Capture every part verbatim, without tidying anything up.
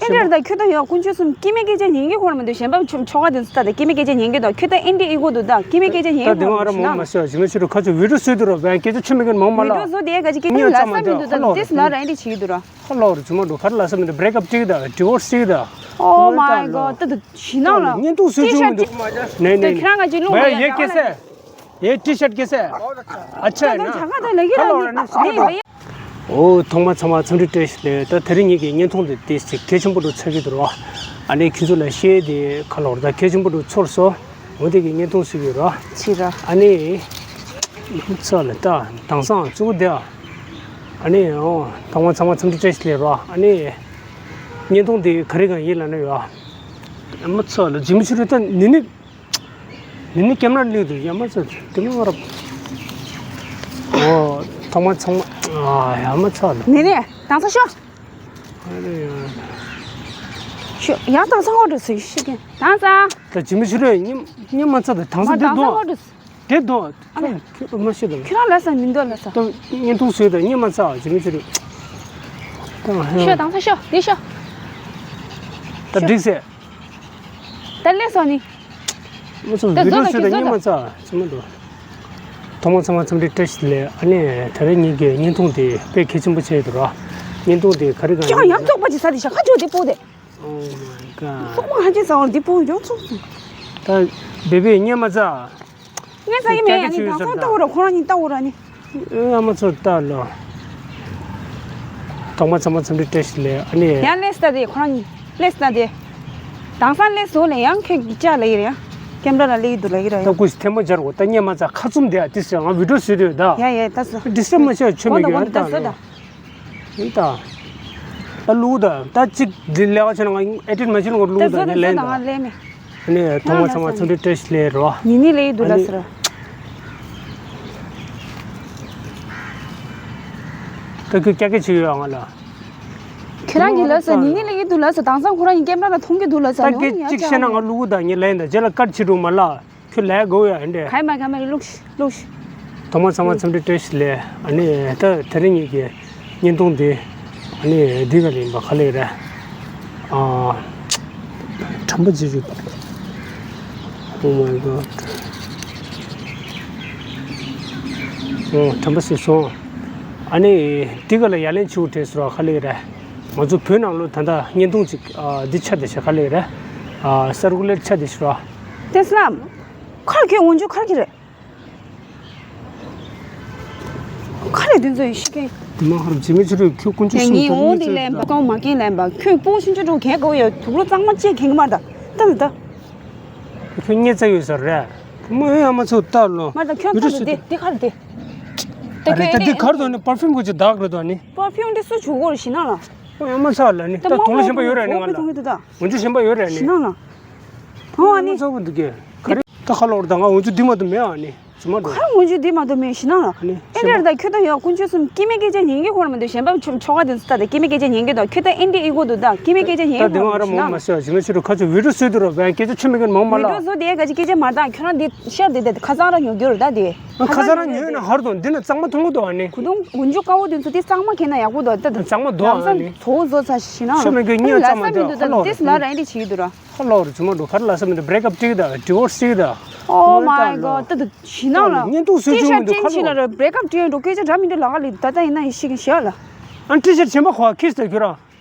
ཁྱེད་རང་ད་ཁྱོད་ད་ཡོད་དཀོན་མཆོག་གསུམ་སྐྱེ་མེད་སྐད་ཆ་ཉན་གི་ཁོ་ར་མི་འདུག་གཞན་པ་ཆོ་ཆོ་ག་དེ་ཚོ་ད་ད་སྐྱེ་མེད་སྐད་ཆ་ཉན་གི་འདུག་ཁྱོད་ད་ཨེ་འདྲ་ཨི་གོ་འདུག་ད་སྐྱེ་མེད་སྐད་ཆ་ཉན་གི་འདུག་ཁྱོད་ད་དེ་མ་ར་མོ་མ་ཟེར་བ་ཞིག་མ་ཞིག་རུ་ཁ་ཆུ་བི་ཌིའོ་བཟོས་འདུག་རོ་བན་སྐད་ཆ་ཆོ་མི་གི་མོ་མ་ལ་བི་ཌིའོ་བཟོ་དེ་ག་ཅིག་སྐད་ཆ་ཉན་ལ་ས་མི་འདུག་ད་དེ་ལ་ར་ཨེ་འདྲ་བྱེད་ཀྱི་འདུག་ར། ཧ་ལོ་རུ་ཆུ་མ་འདུག་ག་ར་ལ་ས་མི་འདུག་བྷི་རེག་ཨབ་ཅིག་ད་ཌི་བོར་སི་ཅིག་ད། Oh my god ད་ད་ཞི་ན་ལ་བརྙན་ཐུང་བཟོས་ཆོ་མི་འདུག་ནས་ནས་ནས་ཁྱེད་རང་ག་ཅིག་ལུང་ཡ་ཡ་ཡ་ཡ། ཡེ་ཊི་ཤར་ཀེ་སེ། ཡེ་ཊི་ཤར་ཀེ་སེ། ཨ་ཆ་ཡ་ན། ཧ་ལོ་ར་ནི་ས་མི་འདུག་ཨོ། ཐོག་མ་ཚང་མ་འཚམས་འདྲི་བཀྲ་ཤིས་བདེ་ལེགས། ད་དེ་རིང་ངེད་ཀྱི་བརྙན་ཐུང་འདི་ཏོག་ཙམ་གལ་ཆེན་པོ་འདྲ་ཆགས་ཀྱི་འདུག་རོ། ཨ་ནི་ཁྱེད་ཚོ་ལ་བཤད་དེ་ཁ་ལོ་ར་ད་གལ་ཆེན་པོ་འདྲ་ཚོར་སོང་། འོ་དེ་གི་བརྙན་ཐུང་བཟོས་ཡོད་རོ། ཕྱི་ར། ཨ་ནི། ཚོ་ལ་ད་དེང་སང་གཙོ་བོ་དེ་ཨ། ཨ་ནི་ཨོ། ཐོག་མ་ཚང་མ་འཚམས་འདྲི་བཀྲ་ཤིས་བདེ་ལེགས་རོ། ཨ་ནི། བརྙན་ཐུང་འདི་ག་རེ་གང་ཡིན་ལབ་ན་ཡོད་ཨ། ཨ་མ་ཚོ་ལ་ཇི་མི་ཆུ་རེ་ད་ནི་ནི། ནི་ནི་ཀེམ་ར་ལུས་འདུག་ཡ་མ་ཚ་དེ་མ་རབ། ཨོ། ཐོག་མ་ཚང་མ་ཨ་ཡ་མ་ཚ་ལ། ནི་ནི་དང་ས་ཤོག་ཨ་ནི་ཡ། ཤོག་ཡ་དང་ས་ཧོ་འགྲོ་སུ་ཤི་གེ་དང་ས། ད་ཇི་མི་ཤི་རེ་ཉི་ཉི་མ་ཚ་དང་དང་ས་མ་དེ་དང་ས་འདུག་ཧོ་འགྲོ་སུ། དེ་འདུག་ཨ་ནི་ཁྱོད་ཁྱོད་མ་ཤི་དང་། ཁྱོད་རང་ལ་ས་མི་འདུག་ལ་ས། ད་བརྙན་ཐུང་བཟོས་དང་ཉི་མ་ཚ་ཇི་མི་ཤི་རེ། ད་ཧེ། ཤོག་དང་ས་ཤོག་དེ་ཤོག་ད་འགྲིག་སེ། ད་ལས་སོང་ནི། མ་སོང་ད་བི་ཌིའོ་བཟོ་ད་བཟོས་ད་ཉི་མ་ཚ་ཚང་མ་འགྲོ། ཐོག་མ་ཚང་མ་འཚམས་འདྲི་བཀྲ་ཤིས་བདེ་ལེགས། ཨ་ནི་དེ་རིང་ཉིན་གྱི་བརྙན་ཐུང་དེ་དཔེ་གལ་ཆེན་པོ་ཆགས་ཡོད་ར། བརྙན་ཐུང་དེ་ག་རེ་གང་ཡིན་ཡང་ཙོག་པ་ཅིག་ས་དེ་ཤ་ཁ་ཅོ་དེ་པོ་དེ། Oh my god ཙོག་པ་ཧ་ཅང་ཟ་བར་དེ་པོ་ཡོང་ཙོག་ཙོག་ད་བེ་བེ་ཉི་མ་ཚ། ངས་ཟ་གི་མེད། ཡ་ནི་དང་སང་ལྟ་འོ་ར་ཁོ་རང་གཉིས་ལྟ་འོ་ར་ནི། ཨ་མ་ཚོ་ལྟ་ལོ། ཐོག་མ་ཚང་མ་འཚམས་འདྲི་བཀྲ་ཤིས་བདེ་ལེགས། ཨ་ནི། ཡང་ལས་ལྟ་དེ་ཁོ་རང་གཉིས་ལས་ལྟ་དེ། དང་སང་ལས་བཟོ་ལས་ཡང་ཁྱོད་ཀྱི་ལྕགས་ལ་ཡིན་ཡང་། ཀེམ་ར་ལ་ལས་ཡི་འདུག་ལ་ཡི་ར་ད་ཡང་། སྐུ་ཞིག་ཐལ་མོ་སྦྱར་གོ་ད་ཉི་མ་ཚ་ཁ་བཙུམ་དེ་ཨ་ཏི་སེ་ང་བི་ཌིའོ་བཟོས་དུས་ད། ཡ་ཡ་ད་སོ། ཌི་སི་ཊབ་མ་བྱས་ཆོ་མེད་གི་ཨ་ད་ལོ། ཡིན་ད། ད་ལུག་ད་ད་གཅིག་འདི་ལས་ཀ་བྱས་ན་ང་ཨེ་ཊེན་མ་བྱེད་ལ་ལུག་ད་ད་ད་ལེན་ད། ལེན་མེད། ཨ་ནི་ཐོག་མ་ཚང་མ་འཚམས་འདྲི་བཀྲ་ཤིས་བདེ་ལེགས་རོ། ཉི་ནི་ལས་ཡི་འདུག་ལ་ཟེར། ད་ཁྱོད་སྐྱག་སྐད་བྱེད་ཡོད་ང་ལ། ཁྱེད་རང་གིས་ལ་ཟེར་ཉི་ནི་ལས་ཡི་འདུག་ལ་ཟེར་དང་སང་ཁོ་རང་གཉིས་ཀེམ་ར་ལ་མཐོང་གི་འདུག་ལ་ཟེར། ད་སྐད་གཅིག་བཤད་ན་ང་ལུག་ད་ཉི་ལེན་ད་རྗེས་ལ་སྐད་བྱེད་འགྲོ་མ་ལ། ཁྱོད་ལས་དགོས་ཡ་ཨེ་འདྲས། ག་ཡི་མ་ག་མ་ལུག་ཤི་ལུག་ཤི། ཐོག་མ་ཚང་མ་འཚམས་འདྲི་བཀྲ་ཤིས་བདེ་ལེགས། ཨ་ནི་ད་དེ་རིང་ཉིད་ཀྱི་བརྙན་ཐུང་འདི་ཨ་ནི་འདི་ག་ལ་ཡིན་པ་ག་ལ་ཡིན་རེད། ཨ། དྲན་པ་བརྗེད་བྱུང་། Oh my god ཨོ་དྲན་པ་ཟད་སོང་། ཨ་ནི་འདི་ག་ལ་ཡ་ལན་བྱེད་དགོས་དྲན་སོང་ར་ག་ལ་ཡིན་རེད། ང་ཚོ་བོད་ནང་ལོ་ད་ལྟ་བརྙན་ཐུང་ཅིག་ཨ་འདི་ཆ་དེ་ཤ་ག་ལ་ཡིན་རེད། ཨ་སར་ཀུ་ལེཊ་ཆ་དེ་ཤ་ར། ཏེ་སི་ལམ། ཁར་གྱི་འོན་ཆུ་ཁར་གྱི་རེད། ཁ་རེ་དུས་ཚོད་ཤི་ཀན། དེ་མ་ཧར་ཇི་མི་ཆུ་རུ་ཁྱོད་ཀུན་ཆུ་ངའི་འོང་དེ་ལན་པ་ཀོང་མ་ཀན་ལན་པ་ཁྱོད་སྤོ་ཤིན་ཆུ་འགྲོ་གས་གོ་ཡོད་དུག་ལོ་གཙང་མ་ཅེས་གན་གི་མར་ད་ལྟ་ལ་ད། ཁྱོད་ཉེ་ཚ་ཡོད་ས་རེད། མོ་ཨེ་ཨ་མ་ཚོ་ལྟ་ལོ། མར་ད་ཁྱོད་ལྟ་ལོ་དེ་དེ་ཁར་དེ། ད་ཁྱོད་ཨེ་དེ་ཁར་དོ་ནི་པར་ཕིའུམ་གོ་ཅི་དག་རེད་དོ་ནི། པར་ཕིའུམ་དེ་སུ་ཆུ་གོ་རེ་ཤི་ན་ལ། ཨ་མ་ཚ་ལ་ནི་ད་དུང་ལ་ཞིམ་པ་ཡོད་རེད་ནི་ང་ལ། འོན་ཆུ་ཞིམ་པ་ཡོད་རེད་ནི། ཤི་ན་ལ། ཨོ་ཨ་ནི། ཚོགས་འདུག་གས། ག་རེ། ད་ཁ་ལོར་ད་ང་འོན་ཆུ་འདི་མ་གཏོགས་མེད་ཨ་ནི། ཚུ་མ་འགྲོ། ཁ་འོན་ཆུ་འདི་མ་གཏོགས་མེད་ཤི་ན་ལ། ཨ་ནི། ཨེ་འདྲ་ད་ཁྱོད་ད་ཡོད་ཀུན་ཆུ་གསུམ་སྐྱེ་མེད་སྐད་ཆ་ཉན་གི་ཁོ་ར་མི་འདུག་གཞན་པ་ཆོ་ཆོ་ག་དེ་ཚོ་ད་ད་སྐྱེ་མེད་སྐད་ཆ་ཉན་གི་འདུག་ཁྱོད་ད་ཨེ་འདྲ་ཨི་གོ་འདུག་ད་སྐྱེ་མེད་སྐད་ཆ་ཉན་གི་ཁོ་ར་མི་འདུག་ཤི་ན་ལ། ང་ར་མོ་མ་ཟེར་བ་ཞི་མ་ཤི་རུ་ཁ་ཆུ་བི་ཌིའོ་བཟོས་འདུག་རོ་བན་སྐད་ཆ་ཆོ་མེད་གི་མོ་མ་ལ། བི་ཌིའོ་བཟོ་དེ་ག་ཅི་སྐད་ཆ་མ་ད་ཁྱོད་རང་འདི་ཤར་དེ་ད་ཁ་སང་ར་ཉོ་རྒྱུ་ར་ད་དེ། ཁ་ཁ་ས་རང་ཉོས་ན་ཧར་དང་འདི་ན་གཙང་མ་མཐོང་གི་འདུག་ཨ་ནི། གུ་དུང་འོན་ཆུ་དཀར་པོ་དེ་ཚོ་དེ་གཙང་མ་གྱེན་ན་ཡག་པོ་འདུག་ད་ད། གཙང་མ་འདུག་ཨ་ནི། ཚོ་བཟོ་ཚ་ཤི་ན། ཤོ་མེད་གི་གཉིས་ལ་གཙང་མ་འདུག་ཧ་ལོ། དེ་ལ་ར་ཨེ་འདྲ་བྱེད་ཀྱི་འདུག་ར། ཧ་ལོ་རུ་ཚུ་མ་འདུག་ག་རེ་ལ་ས་མི་འདུག་བྷི་རེག་ཨབ་ཅིག་ད་ཌི་བོར་སི་ཅིག་ད། Oh my god ད་ད་ཤི་ན་ལ། བརྙན་ཐུང་བཟོས་ཅུང་མི་འདུག་ཁ་ལོ། ཅན་ཆི་ལ་ར་བྷི་རེག་ཨབ་ཅིག་འགྲོ་སྐད་ཆ་འདྲ་མི་འདུག་ལ་ག་ལི་ད་ད་ཡིན་ན་ཡི་ཤི་གི་ཤི་ལ། ཨ་ཊི་ཤར་ཊི་ཆེན་པོ་ཁོ་ཁིས་ད་ཁྱོད་ར།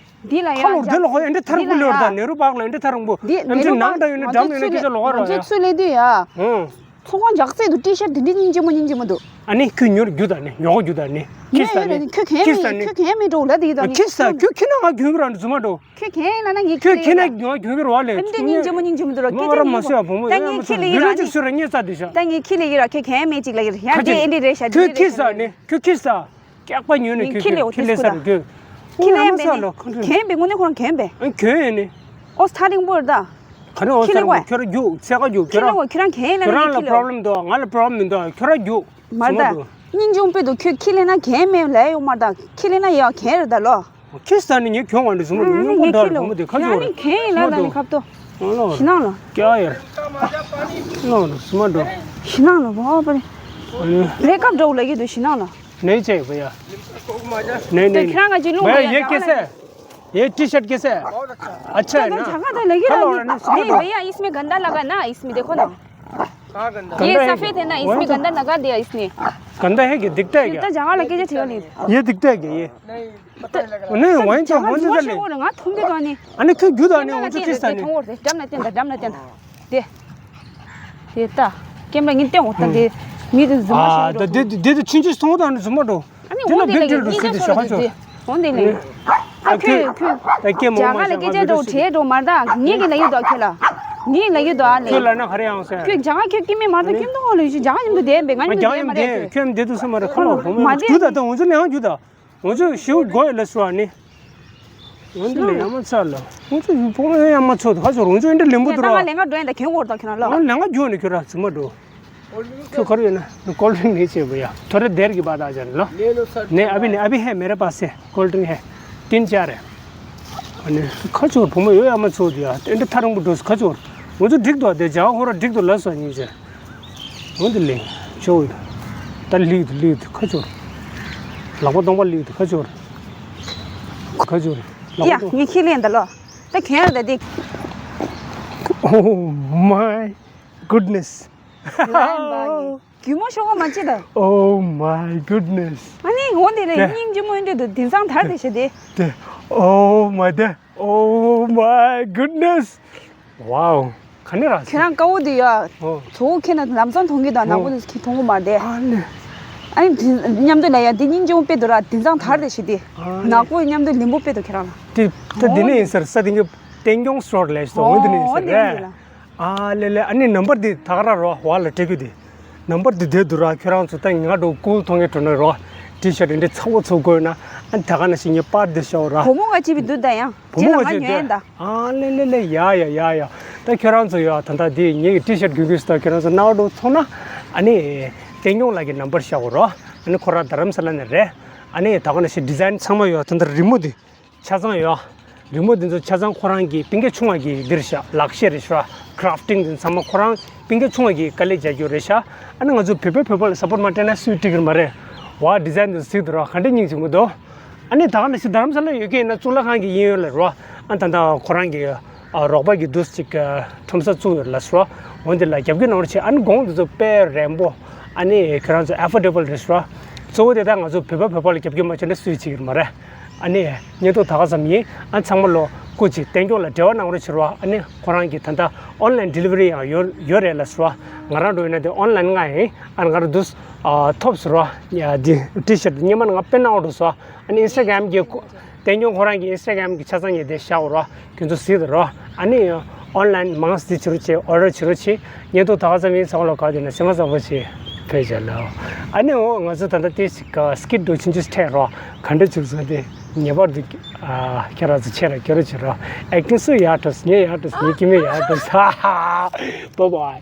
འདི་ལ་ཡང་ཁ་ལོ་འདི་ལ་ཁོ་ཨེ་འདྲ་ཐར་འགུ་ལོར་ད་ནེ་རུ་པག་ལ་ཨེ་འདྲ་ཐར་རུང་པོ་ཨེམ་ཆི་ནང་འདྲ་ཡོད་ན་འགྲམ་ཡོད་ན་སྐད་ཆ་ལོག་ག་ར་ཡ། ཚུ་ལེ་དུས་ཡ། ཨོ། ཚོགས་ཁང་ཇག་རྩེ་དུ་ཊི་ཤར་ཊི་འདི་འདྲ་སྙིང་རྗེ་མོ་སྙིང་རྗེ་མོ་འདུག་ཨ་ནི་ཁོས་ཉོ་རྒྱུ་དང་ནི་ཉོ་རྒྱུ་དང་ནི་ཁིས་ད་ནི་ཁོས་གན་ཁིས་ད་ནི་ཁོས་གན་མེད་འགྲོ་ལ་དེ་ད་ནི་ཁིས་ད་ཁོས་ཁྱི་ན་ང་གྱོན་གི་ར་འདི་ཚུ་མ་འགྲོ། ཁོས་གན་ལ་ན་ངས་ཁྱི་ཁྱི་ན་ང་གྱོན་གི་ར་ལེ་འདི་འདྲ་སྙིང་རྗེ་མོ་སྙིང་རྗེ་མོ་འདུག་ར་ཁྱོད་ད་ནི་ད་ངས་ཁྱི་ལེ་ཡི་ར་ནི་ད་ངས་ཁྱི་ལེ་ཡི་ར་ཁྱོད་གན་མེད་ཅིག་ལ་ཡི་ར་ཡ་དེ་ཨེ་འདྲ་རེད་ཤ་དེ་རེད་ཤ་ཁྱོད་ཁིས་ད་ནི་ཁྱོད་ཁིས་ད། སྐྱག་པ་ཉོས་ནས་ཁྱོད་ཁྱི་ལེ་ཁྱོད་ཁྱི་ལེ་ས་རུ་ཁྱོད། ཁྱི་ལེ་མེད་ནི་གན་པའི་དངོས་གནས་ཁོ་རང་གན་པས། ཨ་གྱོན་ཡོད་ནི། ཨོ་སི་ཐ་རིང་པོར་ད། ག་ནས་ཨོ་སི་ཐ་རིང་པོ་ཁྱོད་ར་རྒྱུག་ཚད་ག་རྒྱུག་ཁྱོད་ར། ཁྱོད་རང་གན་ཡིན་ལ་ཁྱོད་རང་ལ་པོ་རོབ་ལེམ་འདུག་ང་ལ་པོ་རོབ་ལེམ་མི་འདུག་ཁྱོད་ར་རྒྱུག་མ་ད། སྙིང་རྗེ་མོ་དཔེ་འདུག་ཁྱོད་ཁྱི་ལེ་ན་གན་མེད་ལས་ཡོད་མ་ད་ཁྱི་ལེ་ན་ཡ་གན་རེད་ད་ལོ། ཁྱི་ས་ནི་ངས་གྱོན་བ་འདི་སུ་མ་རུ་ཉུང་ངུ་འདྲ་རུ་མ་དེ་ཁ་ཅོ་རེད། ཁྱི་ལེ་ན་ནི་ཁབ་ཏོ། ཤི་ན་ལ། ཀྱ་ཡར། ལོ་རུ་སུ་མ་འགྲོ། ཤི་ན་ལ་བ་བ་རེ། བྷི་རེག་ཨབ་འགྲོ་ལ་གི་འདུག་ཤི་ན་ལ། ནས་ཅེ་བ་ཡ། ནས་ནས་ནས། ཁྱེད་རང་ག་ཅི་ལུང་བ་ཡ་ཡ་ཀེ་སེ། ये T shirt कैसे है? अच्छा है ना? जगह तो लगी हेलो, रहा नहीं, नहीं, भैया, इसमें गंदा लगा ना, इसमें देखो ना। ये सफेद है ना, इसमें गंदा लगा दिया इसने। गंदा है क्या? दिखता है क्या? तो जगह लगे जो नहीं। ये दिखता है क्या ये? नहीं, वहीं तो, वहीं तो चले। वो रंगा थम के तो नहीं। अने क्यों क्यों तो नहीं? वो तो किस तरह? थोंगोर दे, डम ना तेंदा, डम ना तेंदा। དེ་ལྟ། ཀེམ་ར་ངིན་ཏེ་འོ་ད་དེ་ངིད་ཟུམ་མ་ཤོར། དེ་དེ་དེ་ཆུན་ཆུན་སོང་དང་ནི་ཟུམ་མ་འགྲོ། ཨ་ནི་འོ་དེ་ལ་ངིད་ཏེ་འགྲོ་སྲིད་དེ་ཤོག་ཆོ། འོ་དེ་ལས། ཨ་ཁྱོད་ཁྱོད་ད་ཀེམ་འོ་མ་ཤག་ང་ཚོ་ཇ་ག་འགྲོ་ཁྲེ་འགྲོ་མར་ད་ངིད་ཀྱི་ལ་ཡོད་དོ་ཁྱོད་ལ། ངིད་ལ་ཡོད་དོ་ཨ་ལས། ཁྱོད་ལ་ན་ག་རེ་ཡང་ཟེར། ཁྱོད་ཇ་ག་ཁྱོད་ཀེམ་མེད་མར་ད་ཀེམ་དུ་འོ་ལ་ཡོད་ཤི་ཇ་ག་ཡིན་དུ་དེ་བེ་ང་ཡིན་དུ་དེ་མ་རེད། ཁྱོད་འདི་དུ་སུ་མ་རེད་ཁ་ལོ་བུ་མ་རྒྱུ་ད་ད་འོ་ཚོ་ལས་ཡང་རྒྱུ་ད། ང་ཚོས་ཞིའུ་དགོས་ལ་སོ་ནི། ང་ཚོ་ལ་ཡ་མ་ཚ་ལ། ང་ཚོ་ཕོ་ཡ་མ་ཚོ་ཁ་ཚོ་རང་ཚོ་འདྲ་ལེན་པོ་དུ་ར། ང་ལེན་ག་འགྲོ་ཡིན་ད་གྱོན་འོར་ད་ཁྱོད་ན་ལ། ང་ལེན་ག་འགྱོ་ནི་ཁྱོད་ར་ཚུ་མ་འགྲོ། ཁྱོད་ག་རེ་ཡོད་ན་ཀོལ་ཌྲིང་ནི་བྱེད་པ་ཡ། ཐོ་རེ་དེར་གི་བ་ད་ཅན་ལོ། ནས་ཨ་བི་ནི་ཨ་བི་ཧེ་མེ་རེ་པ་སེ་ཀོལ་ཌྲིང་ཧེ། ཏིན་ཅ་རེ། ཨ་ནི་ཁ་ཚོ་བུ་མོ་ཡོད་ཡ་མ་ཚོ་དུ་ཡ་ཨེ་འདྲ་ཐ་རང་པོ་འགྲོ་ཁ་ཚོ། ང་ཚོ་འགྲིག་ཏོ་དེ་ཇ་ཧོ་ར་འགྲིག་ཏོ་ལ་སོ་ཉིན་ཅེ། འོ་འདི་ལེ། ཇོ་ཡི། ད་ལིག་ཏུ་ལིག་ཏུ་ཁ་ཆོར། ལག་པ་སྟོང་པ་ལིག་ཏུ་ཁ་ཆོར། ཁ་ཆོར། ལག་པ་ཡ་སྟོང་ངས་ཁས་ལེན་ད་ལོ། ད་གན་ཡ་ད་འདི། Oh my goodness. རྒྱུ་མ་ཤོག་མ་ཅི་ད། Oh my goodness. ཨ་ནི་འོ་འདི་ལེ་སྙིང་རྗེ་མོ་འདི་དུ་དེང་སང་དར་དེ་ཤེ་དེ། དེ། Oh my day. Oh my goodness. Wow. ག་ནས་རག་ཁྱེད་རང་དཀའ་བོ་དེ་ཡ། ཨོ། ཚོ་བོ་ཁྱེད་ན་ལམ་སང་མཐོང་གི་དང་ནག་པོ་དེ་ཁྱེད་མཐོང་གི་མ་རེད། ཨ་ནི། ཨ་ནི་དེ་མཉམ་དུ་ལ་ཡ་དེ་སྙིང་རྗེ་མོ་དཔེ་འདུག་ར་དེང་སང་དར་རེ་ཞིག་དེ། ཨ་ནི། ནག་པོ་མཉམ་དུ་ལིམ་པོ་དཔེ་འདུག་ཁྱེད་རང་ལ། དེ་ད་དེ་ནས་ཡིན་ཟེར་ས་དེ་གི་ཏེང་ཀྱོང་སི་ཊོར་ལས་ཞིག་འོ་དེ་ནས་ཡིན་ཟེར་རེད། ཨ་ལེ་ལེ་ཨ་ནི་ནམ་བར་དེ་ད་ག་ར་རོ་བ་ལ་སྤྲད་རྒྱུ་དེ། ནམ་བར་དེ་བསྡད་འདུག་ར། ཁྱོད་རང་ཚོ་ད་ང་འགྲོ་ཀུལ་མཐོང་གི་འགྲོ་ན་རོ། ཊི་ཤར་ཊི་འདི་ཚ་བོ་ཚ་བོ་དགོས་ན་ཨ་ནི་ད་ག་ན་ཞིག་ངས་པར་འདི་ཤོག་ར། བུ་མོ་ང་ཅི་བི་འདུག་ད་ཡང་། བུ་མོ་ཅི་ལ་ང་ང་ཅི་ཉོན་ད། ཨ་ལེ་ལེ་ལེ་ཡ་ཡ་ཡ་ཡ། ད་ཁྱོད་རང་ཚོ་ཡ་ད་ད་དེ་ངེད་ཀྱི་ཊི་ཤར་ཊི་གྱོན་གྱི་སུ་ད་ཁྱོད་རང་ཚོ་ནག་འགྲོ་ཚོང་ན་ཨ་ནི་ཏེང་ཀྱོང་ལགས་ཀྱི་ནམ་བར་ཤོག་རོ། ཨ་ནི་ཁོ་ར་རྡ་རམ་ས་ལ་ནས་རེད། ཨ་ནི་ད་ག་ན་ཞིག་ཌི་ཛའིན་ཚང་མ་ཡོད་ད་ད་རི་མོ་འདི། ཆ་ཚང་ཡོད། རི་མོ་འདི་ཚོ་ཆ་ཚང་ཁོ་རང་གི་སྤུན་ཀྱག་ཆུང་བ་གི་འདིར་བཞག་ལག་ཤེས་རེད་ཤག་ཁ་རབ་ཊིང་འདི་ཚང་མ་ཁོ་རང་སྤུན་ཀྱག་ཆུང་བ་གི་དཀའ་ལས་རྒྱག་རྒྱུ་རེད་ཤག་ཨ་ནི་ང་ཚོ་བོད་པའི་བོད་པ་ལ་སབ་པོར་མ་སྤྲད་ན་སུས་འགྲིག་གི་མ་རེད། ཝ་ཌི་ཛའིན་འདི་ཚོ་གཟིགས་འདུག་ར། ག་འདྲ་སྙིང་རྗེ་མོ་འདུག་ཨ་ནི་ད་ག་ནང་བཞིན་རྡ་རམ་ས་ལ་ཡོད་མཁན་ཡིན་ན་གཙུག་ལག་ཁང་གི་གཡས་གཡོན་ལ་རོ། ཨ་ད་ལྟ་ཁོ་རང་གི་ཨ་རོགས་པ་གི་འདུག་ཅིག་ཨ་ཁྲོམ་ས་བཙུགས་ཡོད་ལ་སོ། འོན་ཏེ་ལ་རྒྱབ་ཀྱི་ནོར་ཆེ་ཨ་ནི་གོང་འདི་ཚོ་དཔེ་རན་པོ། ཨ་ནི་ཁྱོད་རང་ཚོ་ཨེ་ཕོར་ཌེ་བལ་རེད་སོ། གཙོ་བོ་དེ་དག་ང་ཚོ་བོད་པ་བོད་པ་ལ་རྒྱབ་སྐྱོར་མ་བྱས་ན་སུས་བྱེད་ཀྱི་མ་རེད། ཨ་ནི་བརྙན་ཐུང་ད་ག་ཙམ་ཡིན། ཨ་ཚང་མ་ལོ་སྐུ་མཁྱེན་བསྟན་སྐྱོང་ལ་འབྲེལ་བ་གནང་རོགས་བྱེད་རོགས། ཨ་ནི་ཁོ་རང་གི་ད་ལྟ་ཨོན་ལན་ཌི་ལི་ཝ་རི་ཡང་ཡོད་ཡོད་རེད་ལ་སོ། ང་རང་འགྲོ་ཡིན་ན་དེ་ཨོན་ལན་ང་ཡིན། ཨ་ང་རང་འདུག་ཨ་ཐོབ་སོ་རོ། ཡ་དེ་ཊི་ཤར་ཊི་སྙེ་མ་ང་དཔེ་གནང་རོགས་སོ། ཨ་ནི་ཨིན་སི་ཊ་གྷ་རམ་གྱི་བསྟན་སྐྱོང་ཁོ་རང་གི་ཨིན་སི་ཊ་གྷ་རམ་གྱི་ཆ་ཚང་ཡོད་དེ་བཞག་རོགས། ཁྱོད་ཚོ་གཟིགས་དང་རོ། ཨ་ནི་ཨོན་ལན་མང་སྟེ་བྱེད་རོགས་བྱེད། ཨོ་ཌར་བྱེད་རོགས་བྱེད། བརྙན་ཐུང་ད་ག་ཙམ་ཡིན་ཚང་ལོ་ག་དེ་ན་སེམས་པ་བཟང་པོ་བྱེད། ཕེབས་བྱ་ལོ། ཨ་ནི་འོ་ང་ཚོ་ད་ལྟ་དེ་ཞིག་ག་སི་ཀིཊ་འགྲོ་ཆུང་ཆུང་ཞིག་འཁྲབ་རོགས། ག་འདྲ་བྱུང་སོང་དེ་ངེས་པར་དུ་ཨ་ཁྱེད་རང་ཚོ་ཆེད་ལ་སྐྱོར་རོགས་བྱེད་རོགས། ཨེག་ཊིང་སུ་ཡག་འགྲོ་སོང་། ངས་ཡག་འགྲོ་སོང་། ངས་ཀྱི་མེད་ཡག་འགྲོ་སོང་། བཱའི་བཱའི།